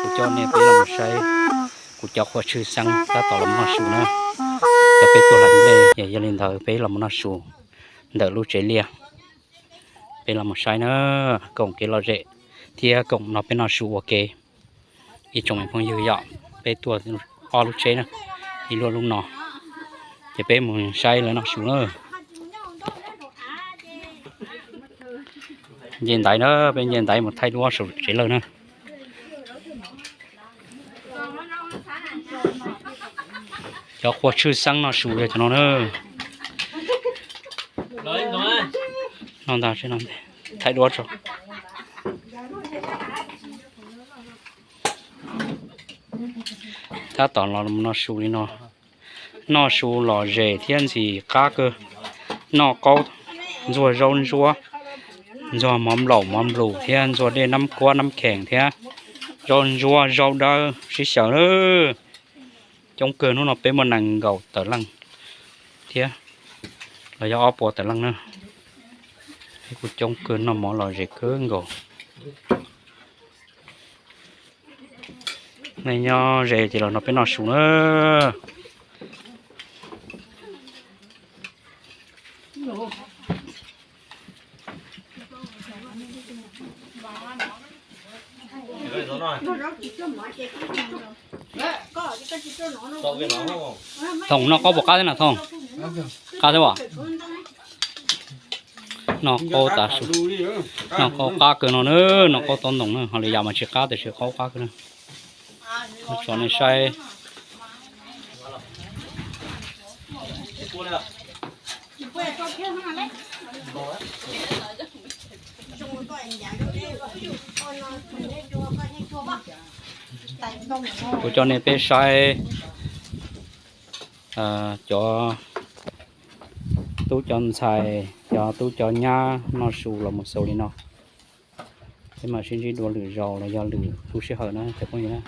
Kuv coj nej peb los mus saib kuv cov qhua tshwj xeeb tab tom los noj su na. Cov peb tuaj hlais nplej, yog li ntawd peb los mus noj su ntawm lub tsev liaj. Peb los mus saib na, koom kev lom zem thiab koom no peb noj su ua ke. Ib tsoom me phooj ywg yom, peb tuaj ob lub tsheb na, ib lub lub no, ces peb mus saib lawv noj su na. Nce ntaiv na, peb nce ntaiv mus thaij duab saum tsev lawg na. Cov qhua tshwj xeeb noj su yog cov no na. No ntag, thaij duab tso. Tab tom los noj su li no. Noj su lom zem thiab ntxim qab kawg. Noj qaub, ntxuag zaub ntsuab, ntxuag mov nplaum mov nplum thiab ntxuag dej nab kuab nab kheem thiab zaub ntsuab zaub dawb sib xyaw na. Coob kawg, hnub no peb muaj nees nkaum tawm leej thiab, los yog ob puas tawm leej na. Peb kuj coob kawg, noj mov lom zem kawg nkaus. Nej nyob ze ces los nrog peb noj su na. Thoom, noj qaub puas qab thiab na Thoom? Qab thiab as? Noj qaub tas su, noj qaub qab kawg no na, noj qaub tob ntoos na, ho lwm yam mas tsis qab tab sis qaub qab kawg na. Tso nej saib. Kuv coj nej peb saib cov tub cov ntxhais, cov tub cov nyab noj su los mus xaus li no. Peb mam sib ntsib dua lwm zaus los yog lwm lub sij hawm na cov phooj ywg na.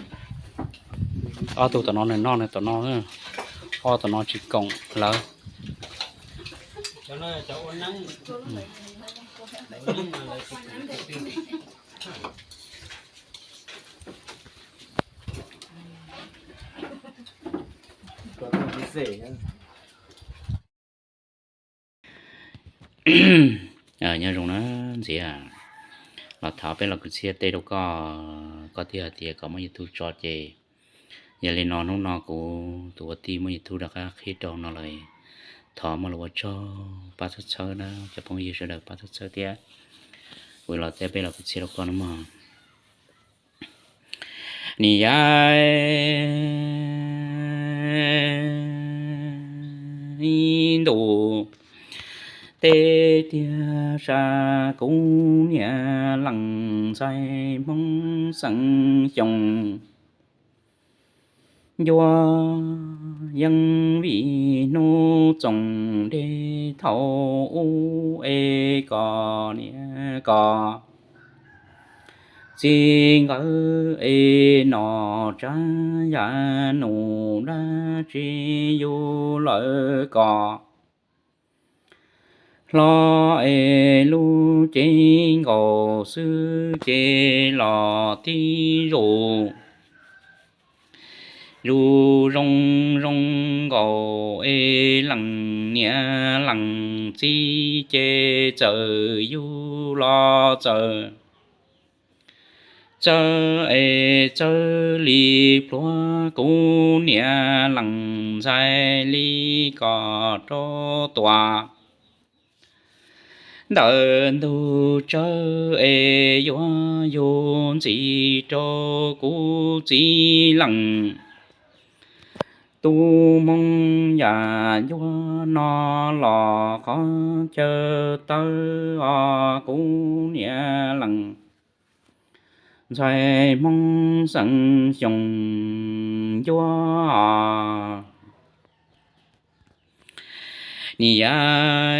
Ob tug tom no nws noj nws tom no, ob tom no tsis koom lawv. Nyob zoo na, ntxiv. Los thov peb los kwv txhiaj teb rau koj, koj thiaj hais tias kom muab YouTube tso ces. Yog li no hnub no kuv tus ua tij muab YouTube rov qab qhib rau no lawm, thov muaj lus ua tsaug pab txhawb txhawb na cov phooj ywg sawv daws, pab txhawb txhawb thiab. Kuv los teb peb los kwv txhiaj rau koj no mog. Ni yam ntuj teb tiag sab kuv niam leej ntxhais Hmoob Xeeb Xyooj, ncua yeej vim hnub txoos deb thaum ub es koj niam koj txiv nkawd es nom tsa yam num dab tsi yug lawm koj hlo es lub cev nkaus xwb ces los tib zus zus zoo zoo nkaus es leej niam leej txiv ces txawm yug los txawm txawj es txawj li pluav kuv niam leej ntxhais li kom rau tuam ntawm ntug tsawb es yuav yug ntxiv rau kuv txiv leej tub Hmoob yam ncua no los qhov chaw tawv os kuv niam leej ntxhais Hmoob Xeeb Xyooj ncua. Ni yam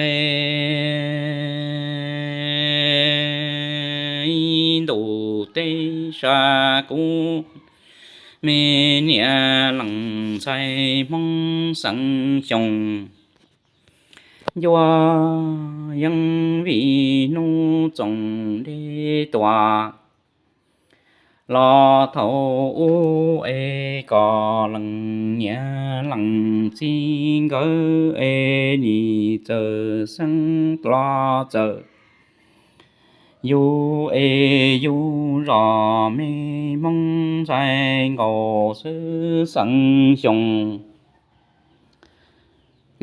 ntuj teb sab kuv me niam leej ntxhais Hmoob Xeeb Xyooj, ncua yeej vim hnub txoos deb tuaj los thaum ub es koj leej niam leej txiv nkawd es nim txawm xeeb los txawm yug es yug zos me Hmoob ntxhais nkaus xwb Xeeb Xyooj.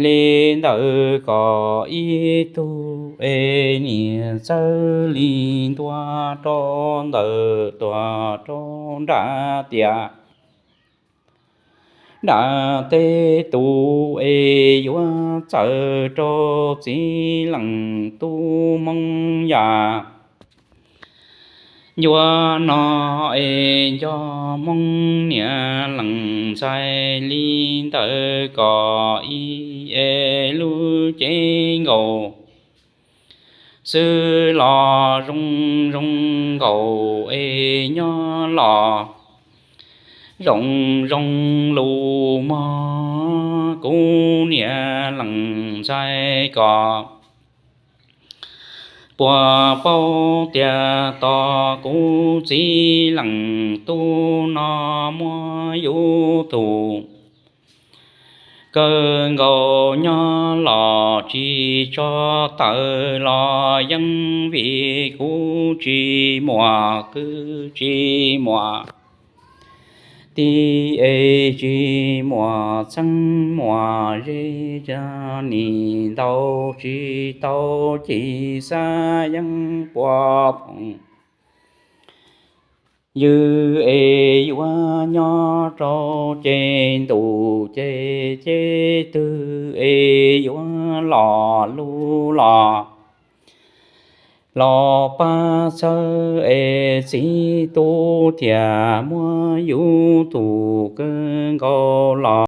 Li ntawd koj ib tug es niam txawj li ntua rau ntawm tuag rau nram tiaj nram teb tus es yuav txawm rau txiv leej tub Hmoob yam ncua no es nco Hmoob niam leej ntxhais li ntawd koj ib es lub cev nkaus xwb los zoo zoo nkaus es nyob los zoo zoo lus mog kuv niam leej ntxhais koj puas paub tias tos kuv txiv leej tub no muab yus tus kawg nkaus nyob los tsis tso tawm los yeej vim kuv tsis muaj kwv tsis muaj tij es tsis muaj txheeb muaj ze, nim ntaus tsis tau ci xav yeeb puas phoom ywg es yuav nyob rau ces ntuj ces ces twg es yuav los lug los los pab txhawb es txiv tub thiaj muab yus tus kawg nkaus los